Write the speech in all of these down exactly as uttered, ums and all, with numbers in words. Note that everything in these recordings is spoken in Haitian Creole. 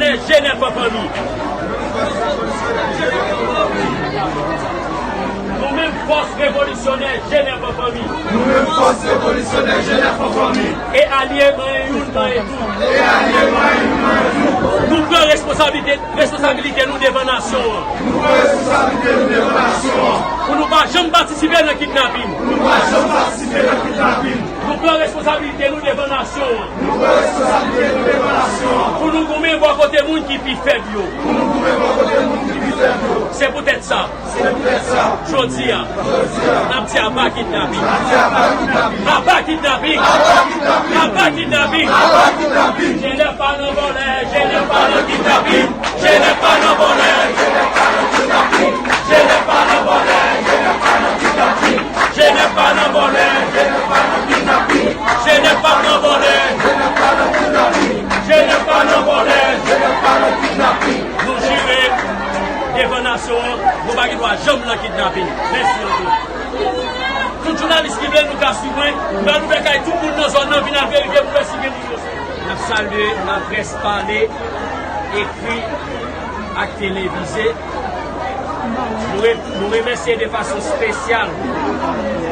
Jenèf an fanmi. Nou menm fòs revolisyonè Jenèf an fanmi. Nou menm fòs revolisyonè Jenèf an fanmi. E alye manyen youn, manyen tout. E alye manyen youn, manyen tout. Nou pran responsablite, responsabilite nou devan nasyon an. Nou pran responsablite nou devan nasyon an. Pou nou pa janm patisipe nan kidnapin. Pou nou pa janm patisipe nan kidnapin. Nou pran responsabilite nou devan nasyon an. Nou pran responsabilite nou devan nasyon an. Pou nou goumen bò kote moun ki pi fèb yo. Pou nou goumen bò kote moun ki pi fèb yo. Se poutèt sa. Se poutèt sa. Jodi a. Jodi a. N ap di aba kidnapin. N ap di aba kidnapin. Aba kidnapin. Aba kidnapin. Aba kidnapin. Aba kidnapin. Jenèf pa nan vòlè, Jenèf pa nan kidnapin. Jenèf pa nan vòlè, Jenèf pa nan kidnapin. Jenèf pa nan vòlè, Jenèf pa nan kidnapin. Jenèf pa nan vòlè, Jenèf pa nan kidnapin. Jenèf pa nan vòlè, Jenèf pa nan kidnapin. Jenèf pa nan vòlè, Jenèf pa nan kidnapin. Nou jire devan nasyon an, nou pa gen dwa janm nan kidnapin. Mèsi anpil. Tout jounalis ki vle nou ka swiv mwen, m pral ouvè kay tout moun nan zòn nan, vin al verifye pou wè si gen moun yo. N ap salye laprès pale, ekri ak televize. Nou re-, nou remèsye de fason espesyal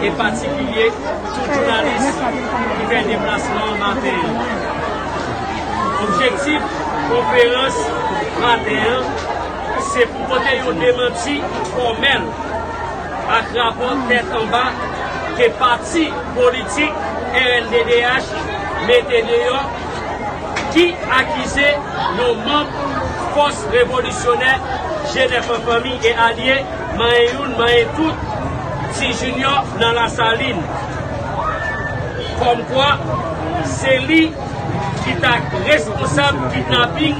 e patikilye tout jounalis ki fè deplasman an maten an. Objektif konferans maten an, se pou pote yon demanti fòmèl ak rapò tèt anba ke pati politik R N D D H mete deyò, ki akize yon manm fòs revolisyonè Jenèf an fanmi e alye, manyen youn, manyen tout, Ti Junior nan Lasalin. Kòmkwa, se li ki ta responsab kidnaping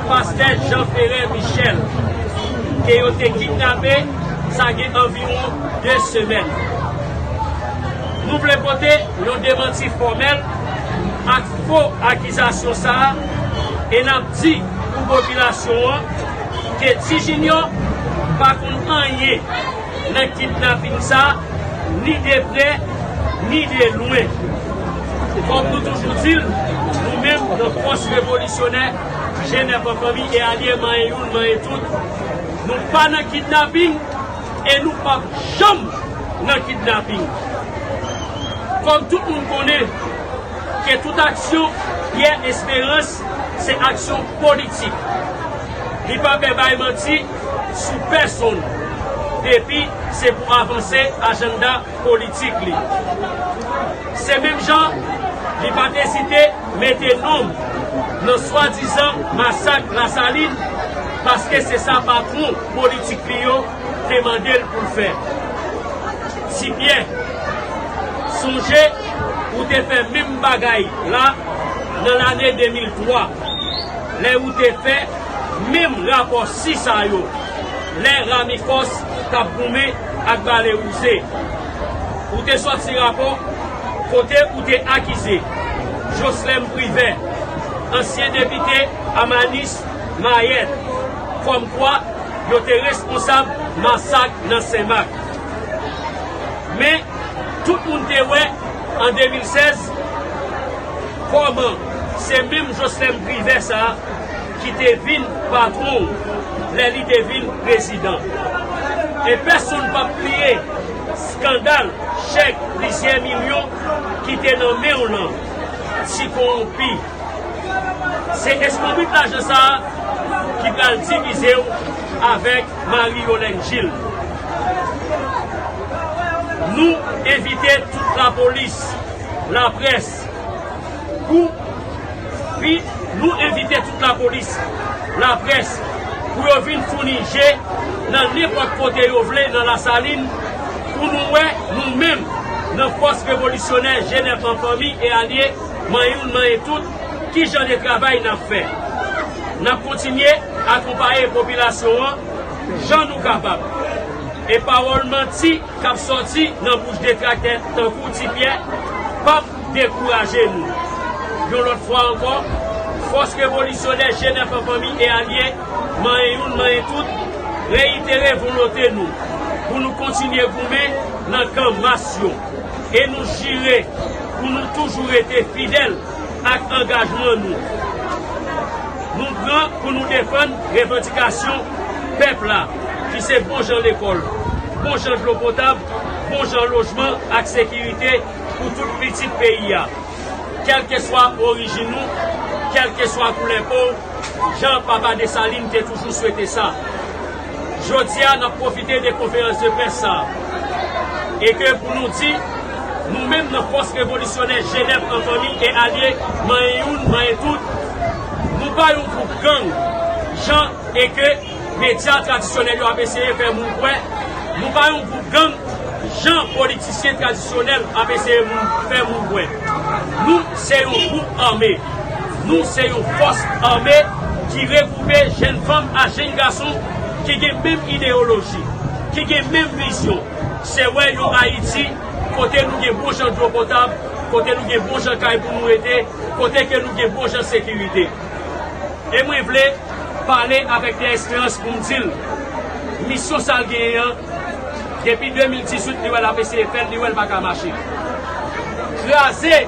pastè Jean Ferré Michel, ke yo te kidnape, sa gen anviwon de semèn. Nou vle pote yon demanti fòmèl ak fo akizasyon sa a, e n ap di pou popilasyon an ke Ti Junior pa konn anyen nan kidnaping sa, ni de prè, ni de lwen. Kòm nou toujou di l, nou menm nan fòs revolisyonè Jenèf an fanmi e alye manyen youn, manyen tout, nou pa nan kidnaping e nou p ap janm nan kidnaping. Kòm tout moun konnen ke tout aksyon Pierre Espérance se aksyon politik. Li pa pè bay manti sou pèsonn, depi se pou avanse ajanda politik li. Se menm jan li pa t ezite mete non m nan swadizan masak Lasalin, paske se sa patwon politik li yo te mande l pou l fè. Ti Pyè, sonje ou te fè menm bagay la nan lane de mil twa, lè ou te fè menm rapò si sa yo, lè Ramifòs t ap goumen ak Bale Wouze. Ou te sòti rapò kote ou te akize Joslèm Privè, ansyen depite Amanis Mayèt, kòmkwa yo te responsab masak nan Senmak. Men, tout moun te wè an de mil sèz kòman se menm Joslèm Privè sa a ki te vin patwon w lè li te vin prezidan. E pèsonn p ap bliye eskandal chèk plizyè milyon ki te nan men w lan, ti kowonpi. Se eskonbrit lajan sa a ki pral divize w avèk Marie Yolène Gilles. Nou envite tout lapolis, laprès, pou, pi, nou envite tout lapolis, laprès, pou yo vin founi je nan nenpòt kote yo vle nan Lasalin, pou nou wè nou menm nan Fòs Revolisyonè Jenèf an fanmi e alye, manyen youn, manyen tout, ki jan de travay n ap fè. N ap kontinye akonpaye popilasyon an jan nou kapab. E pawòl manti k ap sòti nan bouch detraktè tankou Ti Pyè p ap dekouraje nou. Yon lòt fwa ankò, Fòs Revolisyonè Jenèf an fanmi e alye, manyen youn, manyen tout, reyitere volonte nou pou nou kontinye goumen nan kan mas yo. E nou jire pou nou toujou rete fidèl ak angajman nou. Nou Pran pou nou defann revandikasyon pèp la, ki se bon jan lekòl, bon jan dlo potab, bon jan lojman ak sekirite pou tout pitit peyi a. Kèlkeswa orijin ou, kèlkeswa koulè po w, jan Papa Desalin te toujou swete sa. Jodi a, n ap pwofite de konferans de près sa a. E ke pou nou di, nou menm nan Fòs Revolisyonè Jenèf an Fanmi e Alye, manyen youn, manyen tout, nou pa yon gwoup gang, jan e ke medya tradisyonèl yo ap eseye fè moun kwè, nou pa yon gwoup gang, jan politisyen tradisyonèl ap eseye moun, fè moun kwè. Nou se yon gwoup ame. Nou se yon fòs ame ki regwoupe jèn fanm ak jèn gason ki gen menm ideyoloji, ki gen menm vizyon. Se wè yon Ayiti kote nou gen bon jan dlo potab, kote nou gen bon jan kay pou nou rete, kote ke nou gen bon jan sekirite. E mwen vle pale avèk Pierre Espérance pou m di l, misyon sa l genyen an, depi de mil dizuit, li wè l ap eseye fè l, li wè l pa ka mache. Kraze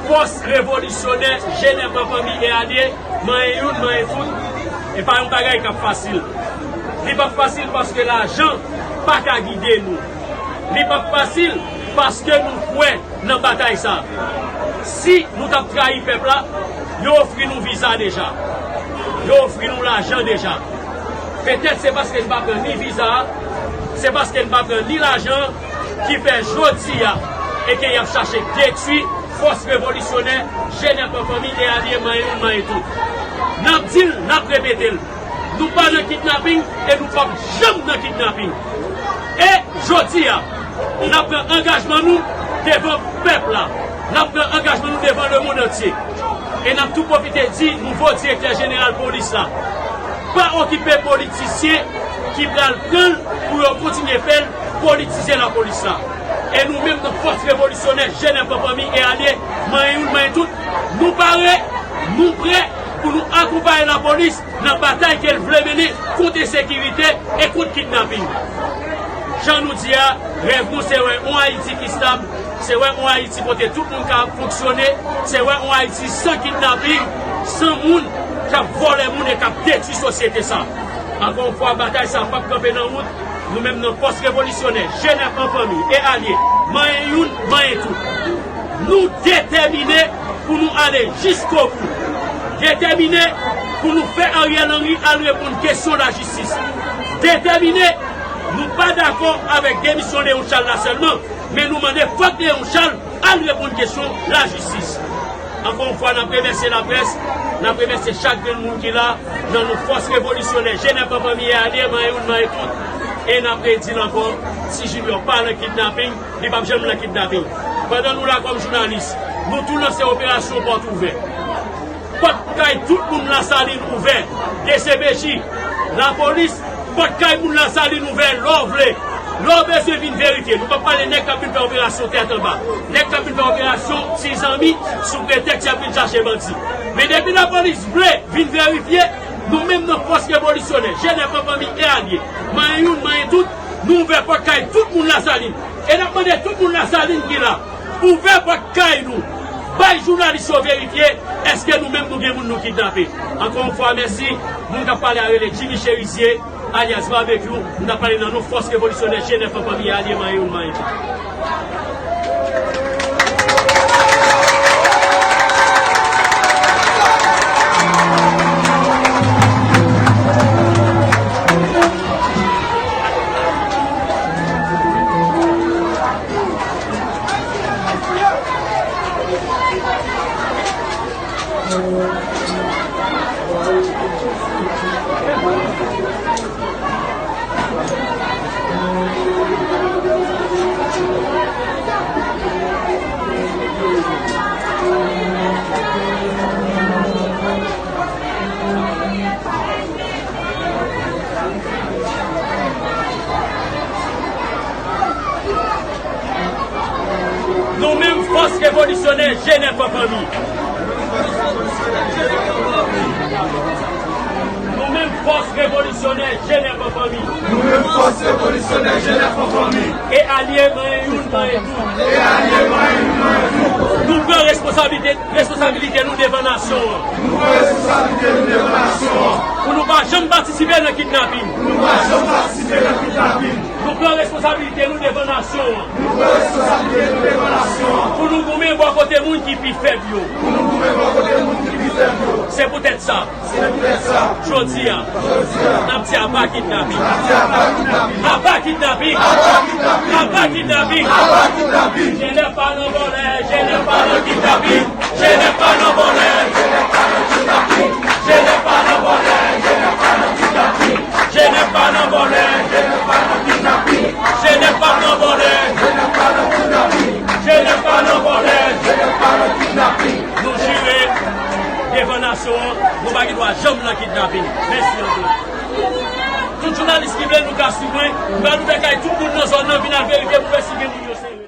fòs revolisyonè Jenèf an Fanmi e Alye, manyen youn, manyen tout, e pa yon bagay k ap fasil. Li p ap fasil paske lajan pa ka gide nou. Li p ap fasil paske nou kwè nan batay sa. Si nou t ap trayi pèp la, yo ofri nou viza deja. Yo ofri nou lajan deja. Petèt se paske n pa pran ni viza a, se paske n pa pran ni lajan an ki fè jodi a e ke y ap chache detwi fòs revolisyonè Jenèf an Fanmi e Alye, manyen youn, manyen tout. N ap di l, n ap repete l. Nou pa nan kidnaping e nou p ap janm nan kidnaping. E jodi a, n ap pran angajman nou devan pèp la. N ap pran angajman nou devan lemonn antye. E n ap tou pwofite di nouvo direktè jeneral polis la, pa okipe politisyen ki pral pran l pou yo kontinye fè l politize lapolis la. E nou menm nan Fòs Revolisyonè Jenèf an Fanmi e Alye, manyen youn, manyen tout, nou pare, nou prè pou nou akonpaye lapolis nan batay ke l vle mennen kont ensekirite e kont kidnaping. Jan nou di a, rèv nou se wè yon Ayiti ki stab, se wè yon Ayiti kote tout moun ka fonksyone, se wè yon Ayiti san kidnaping, san moun k ap vòlè moun e k ap detwi sosyete sa. Ankò yon fwa, batay sa p ap kanpe nan wout. Nou menm nan Fòs Revolisyonè Jenèf an Fanmi e Alye, manyen youn, manyen tout, nou detèmine pou nou ale jiskobou. Detèmine pou nou fè Ariel Henry al reponn kesyon lajistis. Detèmine, nou pa dakò avèk demisyon Léon Charles la sèlman, men nou mande fòk Léon Charles al reponn kesyon lajistis. Ankò yon fwa, n ap remèsye laprès, n ap remèsye chak grenn moun ki la, nan non Fòs Revolisyonè Jenèf an Fanmi e Alye, manyen youn, manyen tout, e n ap redi l ankò, si Junior pa nan kidnaping, li p ap janm nan kidnaping. Pandan nou la kòm jounalis, nou tou lanse operasyon pòt ouvè. Pòt kay tout moun Lasalin ouvè, D C P J, lapolis, pòt kay moun Lasalin ouvè lè w vle. Lè w bezwen vin verifye, nou p ap pale nèg k ap vin fè operasyon tèt anba, nèg k ap vin fè operasyon ti zanmi sou pretèks y ap vin chache bandi. Men depi lapolis vle vin verifye, nou menm nan Fòs Revolisyonè Jenèf an Fanmi e Alye, manyen youn, manyen tout, nou ouvè pòt kay tout moun Lasalin. E n ap mande tout moun Lasalin ki la, ouvè pòt kay nou, bay jounalis yo verifye èske nou menm nou gen moun nou kidnape. Ankò yon fwa, mèsi. Moun k ap pale a rele Jimmy Cherizier, alyas Babekyou. M t ap pale nan non Fòs Revolisyonè Jenèf an Fanmi e Alye, manyen youn, manyen tout. Nou menm Fòs Revolisyonè Jenèf an Fanmi. Nou menm Fòs Revolisyonè Jenèf an Fanmi. Nou menm Fòs Revolisyonè Jenèf an Fanmi. E alye, manyen youn, manyen tout. E alye, manyen youn, manyen tout. Nou pran responsablite, responsabilite nou devan nasyon an. Nou pran responsablite nou devan nasyon an. Pou nou pa janm patisipe nan kidnaping. Pou nou pa janm patisipe nan kidnaping. Nou pran responsabilite nou devan nasyon an. Nou pran responsabilite nou devan nasyon an. Pou nou goumen bò kote moun ki pi fèb yo. Pou nou goumen bò kote moun ki pi fèb yo. Se poutèt sa. Se poutèt sa. Jodi a. Jodi a. N ap di aba kidnaping. N ap di aba kidnaping. Aba kidnaping. Aba kidnaping. Aba kidnaping. Aba kidnaping. Jenèf pa nan vòlè, Jenèf pa nan kidnaping. Jenèf pa nan vòlè, Jenèf pa nan kidnaping. Jenèf pa nan vòlè, Jenèf pa nan kidnaping. Jenèf pa nan vòlè, Jenèf pa nan kidnaping. Jenèf pa nan vòlè, Jenèf pa nan kidnaping. Jenèf pa nan vòlè, Jenèf pa nan kidnaping. Nou jire devan nasyon an, nou pa gen dwa janm nan kidnaping. Mèsi anpil. Tout jounalis ki vle nou ka swiv mwen, m pral ouvè kay tout moun nan zòn nan, vin al verifye pou wè si gen moun yo serye.